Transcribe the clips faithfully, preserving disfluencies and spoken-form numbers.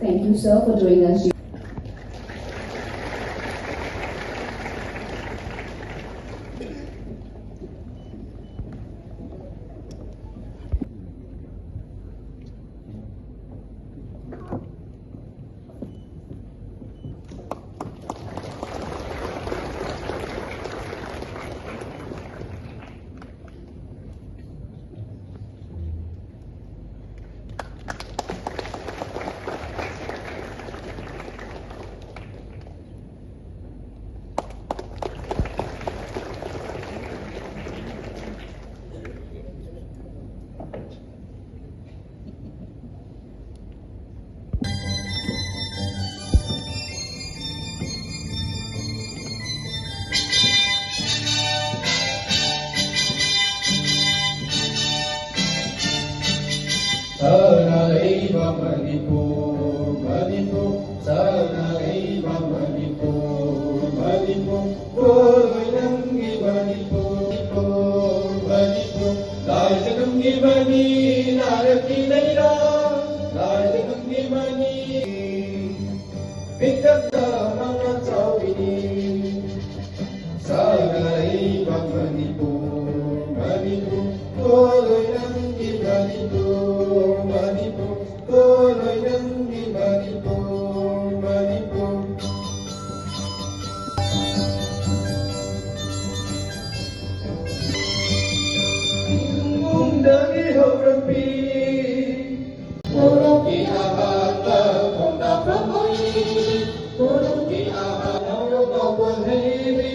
Thank you, sir, for doing us. ꯁꯥꯅ ꯂꯩꯕ ꯃꯅꯤꯄꯨꯔ, ꯃꯅꯤꯄꯨꯔ, ꯁꯥꯅ ꯂꯩꯕ ꯃꯅꯤꯄꯨꯔ, ꯃꯅꯤꯄꯨꯔ, ꯀꯣꯜꯂꯣꯏ ꯅꯪꯒꯤ ꯃꯅꯤꯄꯨꯔ, ꯃꯅꯤꯄꯨꯔ, ꯃꯅꯤꯄꯨꯔ, ꯂꯥꯏꯖꯅꯨꯡꯒꯤ ꯃꯅꯤ, ꯅꯥꯔꯛꯀꯤ ꯂꯩꯔꯥ, ꯂꯥꯏꯖꯅꯨꯡꯒꯤ ꯃꯅꯤ, ꯃꯤꯀꯞꯇ ꯃꯉꯥ ꯆꯥꯎꯔꯤꯅꯤ꯫ ꯁꯥꯅ ꯂꯩꯕ ꯃꯅꯤꯄꯨꯔ, ꯃꯅꯤꯄꯨꯔ, ꯀꯣꯜꯂꯣꯏ ꯅꯪꯒꯤ ꯃꯅꯤꯄꯨꯔ, ꯃꯅꯤꯄꯨꯔ, ꯀꯣꯜꯂꯣꯏ ꯅꯪꯒꯤ ꯃꯅꯤꯄꯨꯔ, ꯃꯅꯤꯄꯨꯔ꯫ ꯏꯪ ꯀꯨꯝꯗꯒꯤ ꯍꯧꯔꯛꯄꯤ꯫ ꯎꯔꯨꯝꯒꯤ ꯑꯍꯥꯟꯕ ꯈꯣꯡꯗꯥꯐꯝ ꯑꯣꯏꯔꯤ꯫ ꯎꯔꯨꯝꯒꯤ ꯑꯍꯥꯟꯕ ꯍꯧꯔꯛꯄ ꯍꯩꯔꯤ꯫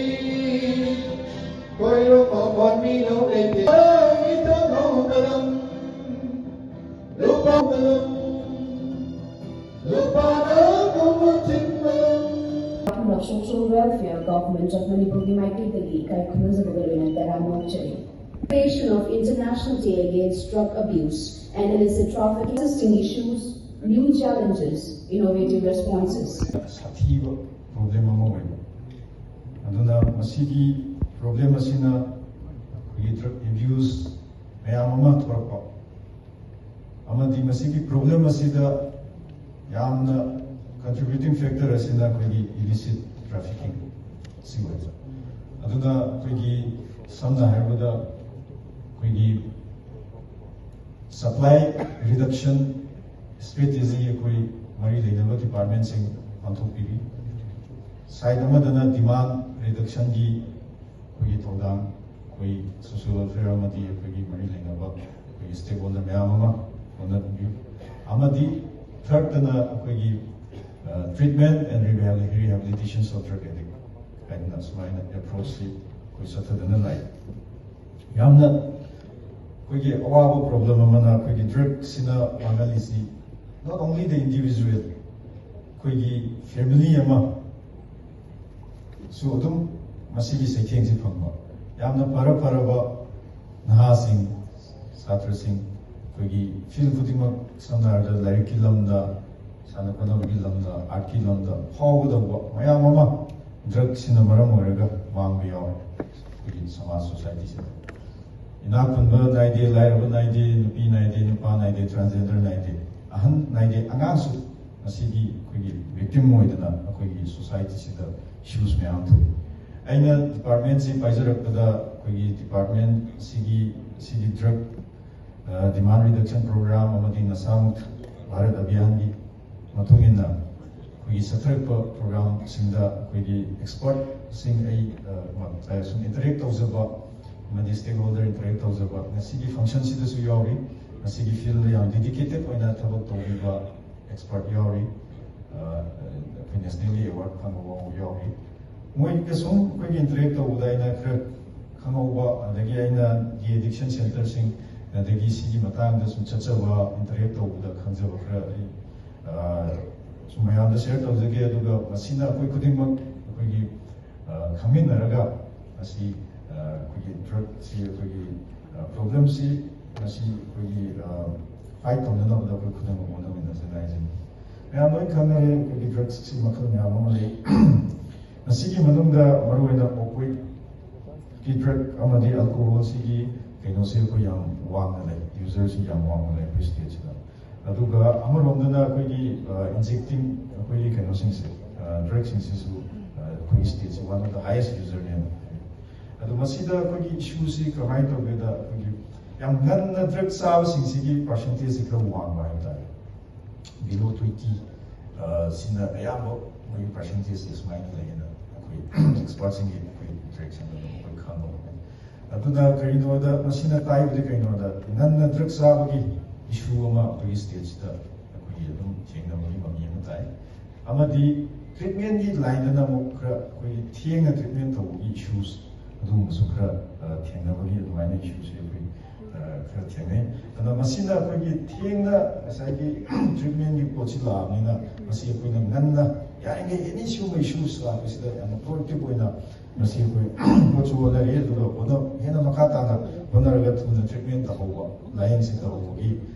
ꯈꯣꯏꯔꯣ ꯃꯈꯣꯟ ꯃꯤꯅꯧ ꯂꯩꯇꯦ꯫ ꯏꯊꯛ ꯍꯧꯕ ꯂꯝ, ꯂꯨꯄꯥ ꯂꯝ, ꯂꯨꯄꯥ ꯂꯝ, ꯆꯤꯡꯕ ꯂꯝ꯫ Department of Social Welfare, Government of Manipurꯒꯤ ꯃꯥꯏꯀꯩꯗꯒꯤ ꯏꯀꯥꯏ ꯈꯨꯝꯅꯖꯕꯒ ꯂꯣꯏꯅꯅ ꯇꯔꯥꯝꯅ ꯑꯣꯛꯆꯔꯤ꯫ Celebration of International Day Against Drug Abuse and Illicit Trafficking, existing issues, new challenges, innovative responses. ꯁꯥꯊꯤꯕ ꯄ꯭ꯔꯣꯕ꯭ꯂꯦꯝ ꯑꯃ ꯑꯣꯏꯕ꯫ ꯑꯗꯨꯅ ꯃꯁꯤꯒꯤ ꯄ꯭ꯔꯣꯕ꯭ꯂꯦꯝ ꯑꯁꯤꯅ ꯑꯩꯈꯣꯏꯒꯤ ꯗ꯭ꯔꯒ ꯑꯦꯕ꯭ꯌꯨꯁ ꯃꯌꯥꯝ ꯑꯃ ꯊꯣꯛꯂꯛꯄ ꯑꯃꯗꯤ ꯃꯁꯤꯒꯤ ꯄ꯭ꯔꯣꯕ꯭ꯂꯦꯝ ꯑꯁꯤꯗ ꯌꯥꯝꯅ contributing factor ꯑꯁꯤꯅ ꯑꯩꯈꯣꯏꯒꯤ illicit trafficking ꯁꯤ ꯑꯣꯏꯕ꯫ ꯑꯗꯨꯅ ꯑꯩꯈꯣꯏꯒꯤ ꯁꯝꯅ ꯍꯥꯏꯔꯕꯗ ꯑꯩꯈꯣꯏꯒꯤ supply reduction strategy ꯑꯩꯈꯣꯏ ꯃꯔꯤ ꯂꯩꯅꯕ department ꯁꯤꯡ ꯄꯥꯡꯊꯣꯛꯄꯤꯔꯤ꯫ Side ꯑꯃꯗꯅ demand reduction ꯒꯤ ꯑꯩꯈꯣꯏꯒꯤ ꯊꯧꯗꯥꯡ ꯑꯩꯈꯣꯏ social welfare ꯑꯃꯗꯤ ꯑꯩꯈꯣꯏꯒꯤ ꯃꯔꯤ ꯂꯩꯅꯕ ꯑꯩꯈꯣꯏꯒꯤ stakeholder ꯃꯌꯥꯝ ꯑꯃ ꯍꯣꯠꯅꯕꯤꯌꯨ꯫ ꯑꯃꯗꯤ third ꯇꯅ ꯑꯩꯈꯣꯏꯒꯤ treatment and rehabilitation of drug addict ꯍꯥꯏꯗꯅ ꯁꯨꯃꯥꯏꯅ approach ꯁꯤ ꯑꯩꯈꯣꯏ ꯆꯠꯊꯗꯨꯅ ꯂꯥꯛꯏ꯫ ꯌꯥꯝꯅ ꯑꯩꯈꯣꯏꯒꯤ ꯑꯋꯥꯕ problem ꯑꯃꯅ ꯑꯩꯈꯣꯏꯒꯤ drug ꯁꯤꯅ ꯃꯥꯡꯍꯜꯂꯤꯁꯤ not only the individual, ꯑꯩꯈꯣꯏꯒꯤ family ꯑꯃ ꯁꯨ ꯑꯗꯨꯝ ꯃꯁꯤꯒꯤ ꯆꯩꯊꯦꯡꯁꯤ ꯐꯪꯕ꯫ ꯌꯥꯝꯅ ꯐꯔ ꯐꯔꯕ ꯅꯍꯥꯁꯤꯡ, ꯁꯥꯇ꯭ꯔꯁꯤꯡ ꯑꯩꯈꯣꯏꯒꯤ field ꯈꯨꯗꯤꯡꯃꯛ, ꯁꯝꯅ ꯍꯥꯏꯔꯕꯗ ꯂꯥꯏꯔꯤꯛꯀꯤ ꯂꯝꯗ, ꯁꯥꯟꯅ ꯈꯣꯠꯅꯕꯒꯤ ꯂꯝꯗ, art ꯀꯤ ꯂꯝꯗ ꯐꯥꯎꯒꯗꯧꯕ ꯃꯌꯥꯝ ꯑꯃ drug ꯁꯤꯅ ꯃꯔꯝ ꯑꯣꯏꯔꯒ ꯃꯥꯡꯕ ꯌꯥꯎꯔꯦ ꯑꯩꯈꯣꯏꯒꯤ ꯁꯃꯥꯖ society ꯁꯤꯗ꯫ ꯏꯅꯥꯛ ꯈꯨꯟꯕ ꯅꯥꯏꯗꯦ, ꯂꯥꯏꯔꯕ ꯅꯥꯏꯗꯦ, ꯅꯨꯄꯤ ꯅꯥꯏꯗꯦ, ꯅꯨꯄꯥ ꯅꯥꯏꯗꯦ, transgender ꯅꯥꯏꯗꯦ, ꯑꯍꯟ ꯅꯥꯏꯗꯦ, ꯑꯉꯥꯡꯁꯨ ꯉꯁꯤꯒꯤ ꯑꯩꯈꯣꯏꯒꯤ victim ꯑꯣꯏꯗꯅ ꯑꯩꯈꯣꯏꯒꯤ society ꯁꯤꯗ issues ꯃꯌꯥꯝ ꯊꯣꯛꯏ꯫ ꯑꯩꯅ department ꯁꯤ ꯄꯥꯏꯖꯔꯛꯄꯗ ꯑꯩꯈꯣꯏꯒꯤ department ꯁꯤꯒꯤ, ꯁꯤꯒꯤ drug demand reduction program ꯑꯃꯗꯤ ꯅꯁꯥ ꯃꯨꯛ ꯚꯥꯔꯠ ꯑꯚꯤꯌꯥꯟꯒꯤ ꯃꯇꯨꯡ ꯏꯟꯅ ꯑꯩꯈꯣꯏꯒꯤ ꯆꯠꯊꯔꯛꯄ program ꯁꯤꯡꯗ ꯑꯩꯈꯣꯏꯒꯤ expert ꯁꯤꯡ ꯑꯩ ꯑ, ꯁꯨꯝ interact ꯇꯧꯖꯕ ꯑꯃꯗꯤ stakeholder interact ꯇꯧꯖꯕ, ꯉꯁꯤꯒꯤ function ꯁꯤꯗꯁꯨ ꯌꯥꯎꯔꯤ꯫ ꯉꯁꯤꯒꯤ field ꯗ ꯌꯥꯝ dedicated ꯑꯣꯏꯅ ꯊꯕꯛ ꯇꯧꯕꯤꯕ expert ꯌꯥꯎꯔꯤ꯫ ꯑ, ꯑꯩꯈꯣꯏ nationally award ꯐꯪꯕ ꯐꯥꯎꯕ ꯌꯥꯎꯔꯤ꯫ ꯃꯣꯏꯒ ꯁꯨꯝ ꯑꯩꯈꯣꯏꯒꯤ interact ꯇꯧꯕꯗ ꯑꯩꯅ ꯈꯔ ꯈꯪꯍꯧꯕ, ꯑꯗꯒꯤ ꯑꯩꯅ de-addiction centre ꯁꯤꯡ ꯑꯗꯒꯤ ꯁꯤꯒꯤ ꯃꯇꯥꯡꯗ ꯁꯨꯝ ꯆꯠꯆꯕ, interact ꯇꯧꯕꯗ ꯈꯪꯖꯕ ꯈꯔ ꯑꯩ, ꯑ, ꯁꯨꯝ ꯃꯌꯥꯝꯗ share ꯇꯧꯖꯒꯦ꯫ ꯑꯗꯨꯒ ꯃꯁꯤꯅ ꯑꯩꯈꯣꯏ ꯈꯨꯗꯤꯡꯃꯛ ꯑꯩꯈꯣꯏꯒꯤ, ꯑ, ꯈꯪꯃꯤꯟꯅꯔꯒ ꯃꯁꯤ, ꯑ, ꯑꯩꯈꯣꯏꯒꯤ drug ꯁꯤ ꯑꯩꯈꯣꯏꯒꯤ, ꯑ, problem ꯁꯤ ꯃꯁꯤ ꯑꯩꯈꯣꯏꯒꯤ, ꯑ, fight ꯇꯧꯅꯅꯕꯗ ꯑꯩꯈꯣꯏ ꯈꯨꯗꯤꯡꯃꯛ ꯍꯣꯠꯅꯃꯤꯟꯅꯁꯦꯅ ꯍꯥꯏꯖꯅꯤꯡꯉꯤ꯫ ꯃꯌꯥꯝ ꯂꯣꯏ ꯈꯪꯅꯔꯦ ꯑꯩꯈꯣꯏꯒꯤ drug ꯁꯤ ꯃꯈꯜ ꯃꯌꯥꯝ ꯑꯃ ꯂꯩ꯫ ꯃꯁꯤꯒꯤ ꯃꯅꯨꯡꯗ ꯃꯔꯨꯑꯣꯏꯅ opioid ꯀꯤ drug ꯑꯃꯗꯤ alcohol ꯁꯤꯒꯤ ꯀꯩꯅꯣꯁꯦ ꯑꯩꯈꯣꯏ ꯌꯥꯝ ꯋꯥꯡꯅ ꯂꯩ, user ꯁꯤ ꯌꯥꯝ ꯋꯥꯡꯅ ꯂꯩ ꯑꯩꯈꯣꯏ state ꯁꯤꯗ꯫ ꯑꯗꯨꯒ ꯑꯃꯔꯣꯝꯗꯅ ꯑꯩꯈꯣꯏꯒꯤ ꯏꯟꯖꯦꯛꯇꯤꯡ ꯑꯩꯈꯣꯏꯒꯤ ꯀꯩꯅꯣꯁꯤꯡꯁꯦ, ꯗ꯭ꯔꯒꯁꯤꯡꯁꯤꯁꯨ ꯑꯩꯈꯣꯏꯒꯤ ꯁ꯭ꯇꯦꯠꯁꯤ one of the highest userꯅꯦꯅ꯫ ꯑꯗꯣ ꯃꯁꯤꯗ ꯑꯩꯈꯣꯏꯒꯤ ꯏꯁꯨꯁꯤ ꯀꯃꯥꯏꯅ ꯇꯧꯒꯦꯗ, ꯑꯩꯈꯣꯏꯒꯤ ꯌꯥꯝ ꯉꯟꯅ ꯗ꯭ꯔꯒ ꯆꯥꯕꯁꯤꯡꯁꯤꯒꯤ ꯄꯥꯔꯁꯦꯟꯇꯦꯖꯁꯤ ꯈꯔ ꯋꯥꯡꯕ ꯍꯥꯏꯕ ꯇꯥꯔꯦ꯫ Below twenty ꯁꯤꯅ ꯑꯌꯥꯝꯕ ꯃꯣꯏꯒꯤ ꯄꯥꯔꯁꯦꯟꯇꯦꯖꯁꯦ ꯁꯨꯃꯥꯏꯅ ꯂꯩꯌꯦꯅ ꯑꯩꯈꯣꯏ ꯑꯦꯛꯁꯄꯔꯠꯁꯤꯡꯒꯤ ꯑꯩꯈꯣꯏ ꯏꯟꯇꯔꯦꯛꯁꯟꯗ ꯑꯗꯨꯝ ꯑꯩꯈꯣꯏ ꯈꯪꯕ ꯉꯝꯃꯦ꯫ ꯑꯗꯨꯅ ꯀꯔꯤꯅꯣꯗ, ꯃꯁꯤꯅ ꯇꯥꯛꯏꯕꯗꯤ ꯀꯩꯅꯣꯗ, ꯉꯟꯅ ꯗ꯭ꯔꯒ ꯆꯥꯕꯒꯤ ꯏꯁꯨ ꯑꯃ ꯑꯩꯈꯣꯏꯒꯤ ꯁ꯭ꯇꯦꯠꯁꯤꯗ ꯑꯩꯈꯣꯏꯒꯤ ꯑꯗꯨꯝ ꯊꯦꯡꯅꯕꯒꯤ ꯃꯃꯤ ꯑꯃ ꯇꯥꯏ꯫ ꯑꯃꯗꯤ ꯇ꯭ꯔꯤꯠꯃꯦꯟꯒꯤ ꯂꯥꯏꯟꯗꯅ ꯑꯃꯨꯛ ꯈꯔ ꯑꯩꯈꯣꯏꯒꯤ ꯊꯦꯡꯅ ꯇ꯭ꯔꯤꯠꯃꯦꯟ ꯇꯧꯕꯒꯤ ꯏꯁꯨꯁ ꯑꯗꯨꯒꯨꯝꯕꯁꯨ ꯈꯔ ꯊꯦꯡꯅꯕꯒꯤ ꯑꯗꯨꯃꯥꯏꯅ ꯏꯁꯨꯁꯦ ꯑꯩꯈꯣꯏ ꯈꯔ ꯊꯦꯡꯅꯩ꯫ ꯑꯗꯣ ꯃꯁꯤꯅ ꯑꯩꯈꯣꯏꯒꯤ ꯊꯦꯡꯅ ꯉꯁꯥꯏꯒꯤ ꯇ꯭ꯔꯤꯠꯃꯦꯟꯒꯤ ꯄꯣꯠꯁꯤ ꯂꯥꯛꯑꯕꯅꯤꯅ, ꯃꯁꯤ ꯑꯩꯈꯣꯏꯅ ꯉꯟꯅ ꯌꯥꯔꯤꯉꯩ ꯑꯦꯅꯤ ꯁꯤꯒꯨꯝꯕ ꯏꯁꯨꯁ ꯂꯥꯛꯄꯁꯤꯗ ꯌꯥꯝꯅ ꯄ꯭ꯔꯣꯑꯦꯛꯇꯤꯚ ꯑꯣꯏꯅ ꯃꯁꯤ ꯑꯩꯈꯣꯏ ꯍꯣꯠꯁꯨ ꯍꯣꯠꯅꯔꯤ꯫ ꯑꯗꯨꯒ ꯍꯣꯠꯅ-, ꯍꯦꯟꯅ ꯃꯈꯥ ꯇꯥꯅ ꯍꯣꯠꯅꯔꯒ ꯊꯨꯅ ꯇ꯭ꯔꯤꯠꯃꯦꯟ ꯇꯧꯍꯧꯕ, ꯂꯥꯏꯌꯦꯡꯁꯤꯟ ꯇꯧꯍꯧꯕꯒꯤ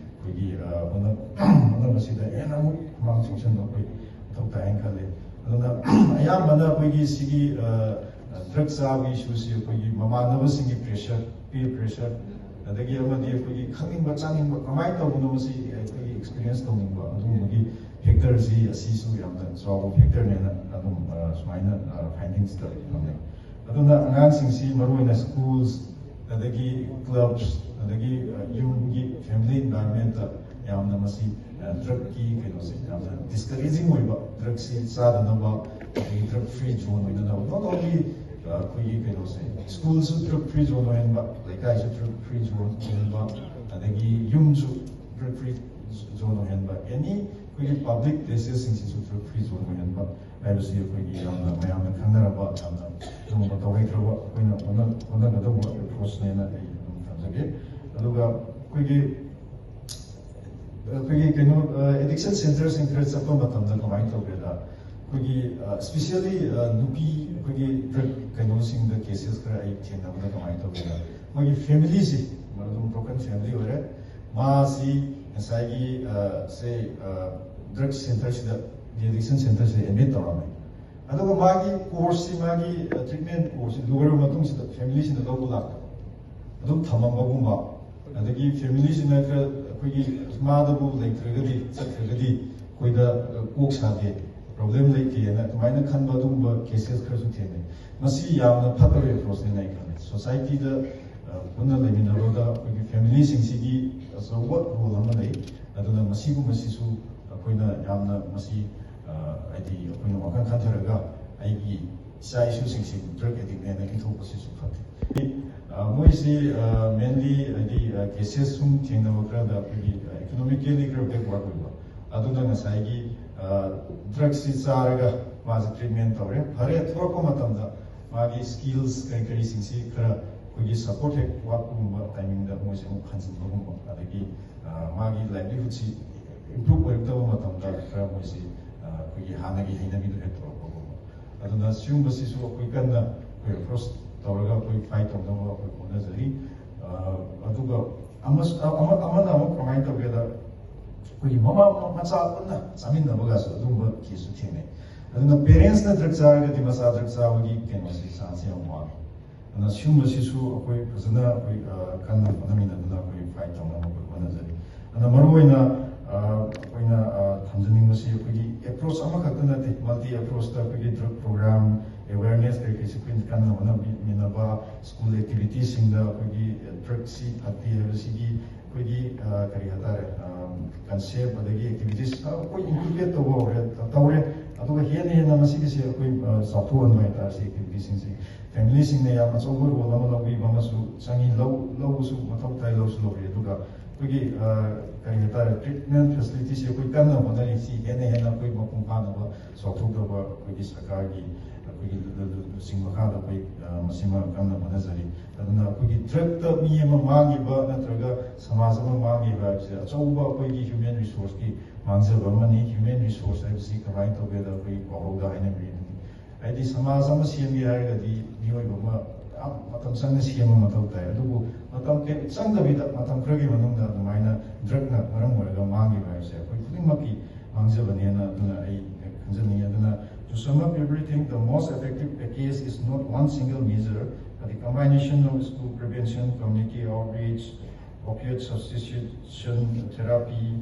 ꯑꯩꯈꯣꯏꯒꯤ ꯍꯣꯠꯅꯕꯁꯤꯗ ꯍꯦꯟꯅ ꯑꯃꯨꯛ ꯈꯨꯃꯥꯡ ꯆꯥꯎꯁꯤꯟꯕ ꯑꯩꯈꯣꯏ ꯃꯊꯧ ꯇꯥꯏ ꯍꯥꯏꯅ ꯈꯜꯂꯤ꯫ ꯑꯗꯨꯅ ꯑꯌꯥꯝꯕꯅ ꯑꯩꯈꯣꯏꯒꯤ ꯁꯤꯒꯤ ꯗ꯭ꯔꯒ ꯆꯥꯕꯒꯤ ꯏꯁꯨꯁꯤ ꯑꯩꯈꯣꯏꯒꯤ ꯃꯃꯥꯟꯅꯕꯁꯤꯡꯒꯤ ꯄ꯭ꯔꯦꯁꯔ, ꯄꯤꯌꯔ ꯄ꯭ꯔꯦꯁꯔ, ꯑꯗꯒꯤ ꯑꯃꯗꯤ ꯑꯩꯈꯣꯏꯒꯤ ꯈꯪꯅꯤꯡꯕ ꯆꯥꯅꯤꯡꯕ, ꯀꯃꯥꯏꯅ ꯇꯧꯕꯅꯣ ꯃꯁꯤ ꯑꯩꯈꯣꯏꯒꯤ ꯑꯦꯛꯁꯄꯤꯔꯤꯌꯦꯟꯁ ꯇꯧꯅꯤꯡꯕ, ꯑꯗꯨꯒꯨꯝꯕꯒꯤ ꯐꯦꯛꯇꯔꯁꯤ, ꯑꯁꯤꯁꯨ ꯌꯥꯝꯅ ꯆꯥꯎꯕ ꯐꯦꯛꯇꯔꯅꯦꯅ ꯑꯗꯨꯝ ꯁꯨꯃꯥꯏꯅ ꯐꯥꯏꯟꯗꯤꯡꯁꯇ ꯐꯪꯅꯩ꯫ ꯑꯗꯨꯅ ꯑꯉꯥꯡꯁꯤꯡꯁꯤ ꯃꯔꯨꯑꯣꯏꯅ ꯁ꯭ꯀꯨꯜꯁ, ꯑꯗꯒꯤ ꯀ꯭ꯂꯕꯁ, ꯑꯗꯒꯤ ꯌꯨꯝꯒꯤ ꯐꯦꯃꯤꯂꯤ ꯏꯟꯚꯥꯏꯔꯣꯟꯃꯦꯟꯇ ꯌꯥꯝꯅ ꯃꯁꯤ ꯗ꯭ꯔꯒꯀꯤ ꯀꯩꯅꯣꯁꯦ ꯌꯥꯝꯅ ꯗꯤꯁꯀꯔꯦꯖꯤꯡ ꯑꯣꯏꯕ, ꯗ꯭ꯔꯒꯁꯤ ꯆꯥꯗꯅꯕ, ꯑꯗꯒꯤ ꯗ꯭ꯔꯒ ꯐ꯭ꯔꯤ ꯖꯣꯟ ꯑꯣꯏꯅꯅꯕ, ꯅꯣꯠ ꯑꯣꯟꯂꯤ ꯑꯩꯈꯣꯏꯒꯤ ꯀꯩꯅꯣꯁꯦ, ꯁ꯭ꯀꯨꯜꯁꯨ ꯗ꯭ꯔꯒ ꯐ꯭ꯔꯤ ꯖꯣꯟ ꯑꯣꯏꯍꯟꯕ, ꯂꯩꯀꯥꯏꯁꯨ ꯗ꯭ꯔꯒ ꯐ꯭ꯔꯤ ꯖꯣꯟ ꯑꯣꯏꯍꯟꯕ, ꯑꯗꯒꯤ ꯌꯨꯝꯁꯨ ꯗ꯭ꯔꯒ ꯐ꯭ꯔꯤ ꯖꯣꯟ ꯑꯣꯏꯍꯟꯕ, ꯑꯦꯅꯤ ꯑꯩꯈꯣꯏꯒꯤ ꯄꯕ꯭ꯂꯤꯛ ꯄ꯭ꯂꯦꯁꯦꯁꯁꯤꯡꯁꯤꯁꯨ ꯗ꯭ꯔꯒ ꯐ꯭ꯔꯤ ꯖꯣꯟ ꯑꯣꯏꯍꯟꯕ ꯍꯥꯏꯕꯁꯤ ꯑꯩꯈꯣꯏꯒꯤ ꯌꯥꯝꯅ ꯃꯌꯥꯝꯅ ꯈꯪꯅꯔꯕ, ꯌꯥꯝꯅ ꯑꯗꯨꯒꯨꯝꯕ ꯇꯧꯍꯩꯗ꯭ꯔꯕ ꯑꯩꯈꯣꯏꯅ ꯍꯣꯠꯅ-, ꯍꯣꯠꯅꯒꯗꯧꯕ ꯑꯦꯄ꯭ꯔꯣꯆꯅꯦꯅ ꯑꯩ ꯑꯗꯨꯝ ꯊꯝꯖꯒꯦ꯫ ꯑꯗꯨꯒ ꯑꯩꯈꯣꯏꯒꯤ, ꯑꯩꯈꯣꯏꯒꯤ ꯀꯩꯅꯣ, ꯑꯦꯗꯤꯛꯁꯟ ꯁꯦꯟꯇꯔꯁꯤꯡ ꯈꯔ ꯆꯠꯄ ꯃꯇꯝꯗ ꯀꯃꯥꯏꯅ ꯇꯧꯒꯦꯗ, ꯑꯩꯈꯣꯏꯒꯤ, ꯏꯁꯄꯤꯁꯤꯌꯦꯜꯂꯤ ꯅꯨꯄꯤ ꯑꯩꯈꯣꯏꯒꯤ ꯗ꯭ꯔꯒ ꯀꯩꯅꯣꯁꯤꯡꯗ ꯀꯦꯁꯦꯁ ꯈꯔ ꯑꯩ ꯊꯦꯡꯅꯕꯗ ꯀꯃꯥꯏꯅ ꯇꯧꯒꯦꯗ, ꯃꯣꯏꯒꯤ ꯐꯦꯃꯤꯂꯤꯁꯤ ꯑꯗꯨꯝ ꯕ꯭ꯔꯣꯀꯟ ꯐꯦꯃꯤꯂꯤ ꯑꯣꯏꯔꯦ꯫ ꯃꯥꯁꯤ ꯉꯁꯥꯏꯒꯤ, ꯁꯦ, ꯗ꯭ꯔꯒ ꯁꯦꯟꯇꯔꯁꯤꯗ, ꯑꯦꯗꯤꯛꯁꯟ ꯁꯦꯟꯇꯔꯁꯤꯗ ꯑꯦꯗꯃꯤꯠ ꯇꯧꯔꯝꯃꯦ꯫ ꯑꯗꯨꯒ ꯃꯥꯒꯤ ꯀꯣꯔꯁꯁꯤ, ꯃꯥꯒꯤ ꯇ꯭ꯔꯤꯠꯃꯦꯟ ꯀꯣꯔꯁꯁꯤ ꯂꯣꯏꯔꯕ ꯃꯇꯨꯡꯁꯤꯗ ꯐꯦꯃꯤꯂꯤꯁꯤꯅ ꯂꯧꯕ ꯂꯥꯛꯇꯕ, ꯑꯗꯨꯝ ꯊꯝꯃꯝꯕꯒꯨꯝꯕ, ꯑꯗꯒꯤ ꯐꯦꯃꯤꯂꯤꯁꯤꯅ ꯈꯔ ꯑꯩꯈꯣꯏꯒꯤ ꯃꯥꯗꯕꯨ ꯂꯩꯇ꯭ꯔꯒꯗꯤ, ꯆꯠꯈ꯭ꯔꯒꯗꯤ ꯑꯩꯈꯣꯏꯗ ꯀꯣꯛ ꯁꯥꯗꯦ, ꯄ꯭ꯔꯣꯕ꯭ꯂꯦꯝ ꯂꯩꯇꯦꯅ ꯑꯗꯨꯃꯥꯏꯅ ꯈꯟꯕ ꯑꯗꯨꯒꯨꯝꯕ ꯀꯦꯁꯦꯁ ꯈꯔꯁꯨ ꯊꯦꯡꯅꯩ꯫ ꯃꯁꯤ ꯌꯥꯝꯅ ꯐꯠꯇꯕ ꯑꯦꯄ꯭ꯔꯣꯆꯅꯦꯅ ꯑꯩ ꯈꯜꯂꯤ꯫ ꯁꯣꯁꯥꯏꯇꯤꯗ ꯄꯨꯟꯅ ꯂꯩꯃꯤꯟꯅꯕꯗ ꯑꯩꯈꯣꯏꯒꯤ ꯐꯦꯃꯤꯂꯤꯁꯤꯡꯁꯤꯒꯤ ꯑꯆꯧꯕ ꯔꯣꯜ ꯑꯃ ꯂꯩ꯫ ꯑꯗꯨꯅ ꯃꯁꯤꯒꯨꯝꯕꯁꯤꯁꯨ ꯑꯩꯈꯣꯏꯅ ꯌꯥꯝꯅ ꯃꯁꯤ ꯍꯥꯏꯗꯤ ꯑꯩꯈꯣꯏꯅ ꯋꯥꯈꯜ ꯈꯟꯊꯔꯒ ꯑꯩꯒꯤ ꯏꯆꯥ ꯏꯁꯨꯁꯤꯡꯁꯤ ꯗ꯭ꯔꯒ ꯑꯦꯗꯤꯛꯅꯦꯅ ꯏꯟꯊꯣꯛꯄꯁꯤꯁꯨ ꯐꯠꯇꯦ꯫ ꯃꯣꯏꯁꯤ ꯃꯦꯟꯂꯤ ꯍꯥꯏꯗꯤ ꯀꯦꯁꯦꯁ ꯁꯨꯝ ꯊꯦꯡꯅꯕ ꯈꯔꯗ ꯑꯩꯈꯣꯏꯒꯤ ꯏꯀꯣꯅꯣꯃꯤꯀꯦꯜꯂꯤ ꯈꯔ ꯕꯦꯛꯋꯥꯔꯗ ꯑꯣꯏꯕ, ꯑꯗꯨꯅ ꯉꯁꯥꯏꯒꯤ ꯗ꯭ꯔꯒꯁꯤ ꯆꯥꯔꯒ ꯃꯥꯁꯦ ꯇ꯭ꯔꯤꯠꯃꯦꯟ ꯇꯧꯔꯦ, ꯐꯔꯦ, ꯊꯣꯛꯂꯛꯄ ꯃꯇꯝꯗ ꯃꯥꯒꯤ ꯁ꯭ꯀꯤꯜꯁ ꯀꯔꯤ ꯀꯔꯤꯁꯤꯡꯁꯤ ꯈꯔ ꯑꯩꯈꯣꯏꯒꯤ ꯁꯄꯣꯔꯠ ꯍꯦꯛ ꯋꯥꯠꯄꯒꯨꯝꯕ ꯇꯥꯏꯃꯤꯡꯗ ꯃꯣꯏꯁꯦ ꯑꯃꯨꯛ ꯍꯟꯖꯤꯟꯕꯒꯨꯝꯕ, ꯑꯗꯒꯤ ꯃꯥꯒꯤ ꯂꯥꯏꯚꯂꯤꯍꯨꯗꯁꯤ ꯏꯝꯄ꯭ꯔꯨꯞ ꯑꯣꯏꯔꯛꯇꯕ ꯃꯇꯝꯗ ꯈꯔ ꯃꯣꯏꯁꯤ ꯑꯩꯈꯣꯏꯒꯤ ꯍꯥꯟꯅꯒꯤ ꯍꯩꯅꯕꯤꯗꯣ ꯍꯦꯛ ꯇꯧꯔꯛꯄꯒꯨꯝꯕ꯫ ꯑꯗꯨꯅ ꯁꯤꯒꯨꯝꯕꯁꯤꯁꯨ ꯑꯩꯈꯣꯏ ꯀꯟꯅ ꯑꯩꯈꯣꯏ ꯑꯦꯄ꯭ꯔꯣꯆ ꯇꯧꯔꯒ ꯑꯩꯈꯣꯏ ꯐꯥꯏꯠ ꯇꯧꯅꯕ ꯑꯩꯈꯣꯏ ꯍꯣꯠꯅꯖꯔꯤ꯫ ꯑꯗꯨꯒ ꯑꯃꯁꯨ ꯑꯃ ꯑꯃꯅ ꯑꯃꯨꯛ ꯀꯃꯥꯏꯅ ꯇꯧꯒꯦꯗ, ꯑꯩꯈꯣꯏꯒꯤ ꯃꯃꯥ ꯃꯆꯥ ꯄꯨꯟꯅ ꯆꯥꯃꯤꯟꯅꯕꯒꯁꯨ ꯑꯗꯨꯒꯨꯝꯕ ꯀꯦꯁꯁꯨ ꯊꯦꯡꯅꯩ꯫ ꯑꯗꯨꯅ ꯄꯦꯔꯦꯟꯁꯅ ꯗ꯭ꯔꯒ ꯆꯥꯔꯒꯗꯤ ꯃꯆꯥ ꯗ꯭ꯔꯒ ꯆꯥꯕꯒꯤ ꯀꯩꯅꯣꯁꯤ ꯆꯥꯟꯁꯁꯦ ꯌꯥꯝ ꯋꯥꯡꯉꯤ꯫ ꯑꯗꯨꯅ ꯁꯤꯒꯨꯝꯕꯁꯤꯁꯨ ꯑꯩꯈꯣꯏ ꯐꯖꯅ ꯑꯩꯈꯣꯏ ꯀꯟꯅ ꯍꯣꯠꯅꯃꯤꯟꯅꯗꯨꯅ ꯑꯩꯈꯣꯏ ꯐꯥꯏꯠ ꯇꯧꯅꯕ ꯑꯩꯈꯣꯏ ꯍꯣꯠꯅꯖꯔꯤ꯫ ꯑꯗꯨꯅ ꯃꯔꯨꯑꯣꯏꯅ ꯑꯩꯈꯣꯏꯅ ꯊꯝꯖꯅꯤꯡꯕꯁꯤ ꯑꯩꯈꯣꯏꯒꯤ ꯑꯦꯄ꯭ꯔꯣꯆ ꯑꯃꯈꯛꯇ ꯅꯠꯇꯦ, ꯃꯜꯇꯤ ꯑꯦꯄ꯭ꯔꯣꯆꯇ ꯑꯩꯈꯣꯏꯒꯤ ꯗ꯭ꯔꯒ ꯄ꯭ꯔꯣꯒ꯭ꯔꯥꯝ, ꯑꯦꯋꯦꯔꯅꯦꯁ ꯀꯩꯀꯩꯁꯤ ꯑꯩꯈꯣꯏꯅ ꯀꯟꯅ ꯍꯣꯠꯅꯃꯤꯟꯅꯕ, ꯁ꯭ꯀꯨꯜ ꯑꯦꯛꯇꯤꯚꯤꯇꯤꯁꯤꯡꯗ ꯑꯩꯈꯣꯏꯒꯤ ꯗ꯭ꯔꯒꯁꯤ ꯐꯠꯇꯦ ꯍꯥꯏꯕꯁꯤꯒꯤ ꯑꯩꯈꯣꯏꯒꯤ ꯀꯔꯤ ꯍꯥꯏꯇꯥꯔꯦ, ꯀꯟꯁꯦꯞ ꯑꯗꯒꯤ ꯑꯦꯛꯇꯤꯚꯤꯇꯤꯁ ꯑꯩꯈꯣꯏ ꯏꯟꯀꯜꯀꯦꯠ ꯇꯧꯕ ꯍꯧꯔꯦ, ꯇꯧꯔꯦ꯫ ꯑꯗꯨꯒ ꯍꯦꯟꯅ ꯍꯦꯟꯅ ꯃꯁꯤꯒꯤꯁꯦ ꯑꯩꯈꯣꯏ ꯆꯥꯎꯊꯣꯛꯍꯟꯕ ꯍꯥꯏꯇꯥꯔꯦ꯫ ꯁꯤ ꯑꯦꯛꯇꯤꯚꯤꯇꯤꯁꯤꯡꯁꯦ ꯐꯦꯃꯤꯂꯤꯁꯤꯡꯅ ꯌꯥꯝ ꯑꯆꯧꯕ ꯔꯣꯜ ꯑꯃ ꯂꯧꯕꯤꯕ ꯑꯃꯁꯨ ꯆꯪꯉꯤ꯫ ꯂꯧ ꯂꯧꯕꯁꯨ ꯃꯊꯧ ꯇꯥꯏ, ꯂꯧꯁꯨ ꯂꯧꯔꯤ꯫ ꯑꯗꯨꯒ ꯑꯩꯈꯣꯏꯒꯤ ꯀꯔꯤ ꯍꯥꯏꯇꯥꯔꯦ, ꯇ꯭ꯔꯤꯠꯃꯦꯟ ꯐꯦꯁꯤꯂꯤꯇꯤꯁꯦ ꯑꯩꯈꯣꯏ ꯀꯟꯅ ꯍꯣꯠꯅꯔꯤ꯫ ꯁꯤ ꯍꯦꯟꯅ ꯍꯦꯟꯅ ꯑꯩꯈꯣꯏ ꯃꯄꯨꯡ ꯐꯥꯅꯕ ꯆꯥꯎꯊꯣꯛꯅꯕ ꯑꯩꯈꯣꯏꯒꯤ ꯁꯔꯀꯥꯔꯒꯤ ꯑꯩꯈꯣꯏꯒꯤ ꯂꯨꯆꯤꯡ ꯃꯈꯥꯗ ꯑꯩꯈꯣꯏ ꯃꯁꯤꯃ ꯀꯟꯅ ꯍꯣꯠꯅꯖꯔꯤ꯫ ꯑꯗꯨꯅ ꯑꯩꯈꯣꯏꯒꯤ ꯗ꯭ꯔꯒꯇ ꯃꯤ ꯑꯃ ꯃꯥꯡꯈꯤꯕ ꯅꯠꯇ꯭ꯔꯒ ꯁꯃꯥꯖ ꯑꯃ ꯃꯥꯡꯈꯤꯕ ꯍꯥꯏꯕꯁꯦ ꯑꯆꯧꯕ ꯑꯩꯈꯣꯏꯒꯤ ꯍ꯭ꯌꯨꯃꯦꯟ ꯔꯤꯁꯣꯔꯁꯀꯤ ꯃꯥꯡꯖꯕ ꯑꯃꯅꯤ꯫ ꯍ꯭ꯌꯨꯃꯦꯟ ꯔꯤꯁꯣꯔꯁ ꯍꯥꯏꯕꯁꯤ ꯀꯃꯥꯏꯅ ꯇꯧꯒꯦꯗ, ꯑꯩꯈꯣꯏꯒꯤ ꯄꯥꯎꯔꯧꯗ ꯍꯥꯏꯅꯕꯤꯔꯤꯗꯨꯅꯤ꯫ ꯍꯥꯏꯗꯤ ꯁꯃꯥꯖ ꯑꯃ ꯁꯦꯝꯒꯦ ꯍꯥꯏꯔꯒꯗꯤ ꯃꯤꯑꯣꯏꯕ ꯑꯃ ꯌꯥꯝ ꯃꯇꯝ ꯆꯪꯅ ꯁꯦꯝꯕ ꯃꯊꯧ ꯇꯥꯏ꯫ ꯑꯗꯨꯕꯨ ꯃꯇꯝ ꯆꯪꯗꯕꯤꯗ ꯃꯇꯝ ꯈꯔꯒꯤ ꯃꯅꯨꯡꯗ ꯑꯗꯨꯃꯥꯏꯅ ꯗ꯭ꯔꯒꯅ ꯃꯔꯝ ꯑꯣꯏꯔꯒ ꯃꯥꯡꯈꯤꯕ ꯍꯥꯏꯕꯁꯦ ꯑꯩꯈꯣꯏ ꯈꯨꯗꯤꯡꯃꯛꯀꯤ ꯃꯥꯡꯖꯕꯅꯦꯅ ꯑꯗꯨꯅ ꯑꯩ ꯈꯟꯖꯅꯤꯡꯉꯤ꯫ ꯑꯗꯨꯅ, to sum up everything, the most effective package is not one single measure, but the combination of school prevention, community outreach, Opiate substitution therapy,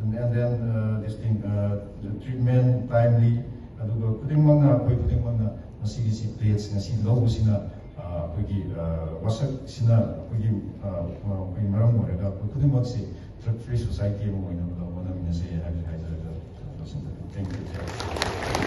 and then uh, this thing, uh, the treatment timely, ꯑꯗꯨꯒ ꯈꯨꯗꯤꯡꯃꯛꯅ, ꯑꯩꯈꯣꯏ ꯈꯨꯗꯤꯡꯃꯛꯅ ꯃꯁꯤꯒꯤꯁꯤ ꯄ꯭ꯂꯦꯠꯁ ꯉꯁꯤ ꯂꯧꯕꯁꯤꯅ ꯑ, ꯑꯩꯈꯣꯏꯒꯤ ꯑ, ꯋꯥꯁꯛꯁꯤꯅ ꯑꯩꯈꯣꯏꯒꯤ ꯑ, ꯑꯩꯈꯣꯏ ꯃꯔꯝ ꯑꯣꯏꯔꯒ ꯑꯩꯈꯣꯏ ꯈꯨꯗꯤꯡꯃꯛꯁꯤ ꯗ꯭ꯔꯒ ꯐ꯭ꯔꯤ ꯁꯣꯁꯥꯏꯇꯤ ꯑꯃ ꯑꯣꯏꯅꯕ ꯍꯣꯠꯅꯃꯤꯟꯅꯁꯦ ꯍꯥꯏꯕꯁꯤ ꯍꯥꯏꯖꯔꯒ ꯂꯣꯏꯁꯤꯟꯖꯔꯒꯦ꯫ Thank you.